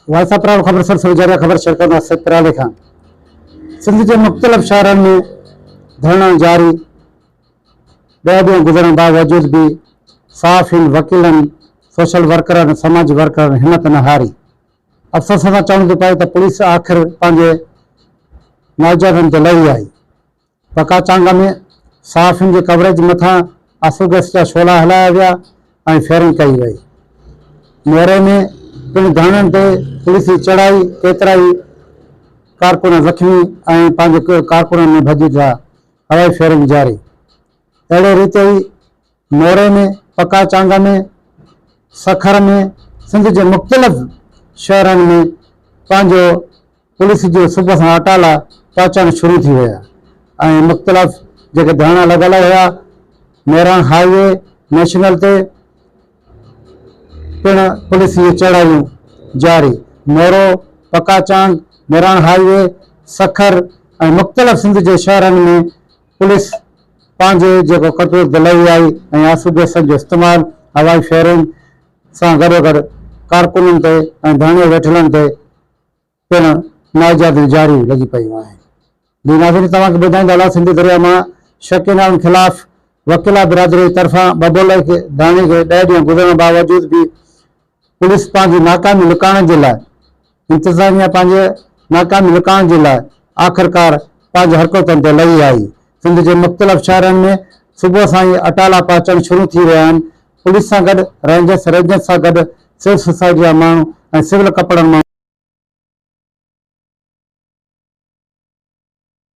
Voice of پرال خبر سر سر جاري خبر شيئر ڪندا سيد پرالي کان سنڌ جي مختلف شهرن ۾ ڌرڻا جاري ڏهه ڏينهن گذرڻ باوجود به صحافين، وڪيلن، سوشل ورڪرن، سماجي ورڪرن همت نه هاري. افسوس سان چوڻو ٿو پئي ته پوليس آخر پنهنجي نوجوانن تي لهي آئي. پڪا چانگ ۾ صحافين جي ڪوريج مٿان آنسو گئس جا شعلا هلايا ويا ۽ فيرنگ ڪئي وئي. موري ۾ پڻ ڌرڻن تي پوليس جي چڙهائي، ڪيترائي ڪارڪن زخمي ۽ پنهنجي ڪارڪنن ۾ ڀڄي ڊاهه، هوائي فيرنگ جاري. اهڙي ريت ئي موري ۾، پڪا چانگ ۾، سکر ۾، سنڌ جي مختلف شهرن ۾ پنهنجو پوليس جو صبح سان اٽالا پهچڻ شروع ٿي ويا ۽ مختلف جيڪي ڌرڻا لڳل هيا ميران هاء وي نيشنل تي پڻ پوليس جون چڙهايون جاري، مورو، پڪاچانگ، ميران هاء وي، سکر ۽ مختلف سنڌ جي شهرن ۾ پوليس پنهنجي جيڪو ڪٽور دلهي آئي ۽ آنسو گئسن جو استعمال هوائي فائرنگ سان گڏوگڏ ڪارڪنن تي ۽ ڌرڻي ويٺلن تي پڻ ناجائزيون جاري لڳي پيون آهن. جي ناظرين توهان کي ٻڌائيندا هلان سنڌو درياء مان شڪينائن خلاف وڪيلا برادري طرفان ٻٻولئي کي ڌرڻي کي ڏهه ڏينهن گذرڻ باوجود به پوليس پنهنجي ناڪامي لڪائڻ جي لاء انتظاميا پنهنجي ناڪامي لڪائڻ جي لاء آخرڪار پنهنجي حرڪتن تي لهي آئي. سنڌ جي مختلف شهرن ۾ صبح سان ئي اٽالا پهچڻ شروع ٿي ويا آهن پوليس سان گڏ رينجرس رينجرز سان گڏ سول سوسائٽي جا ماڻهو ۽ سول ڪپڙن مان.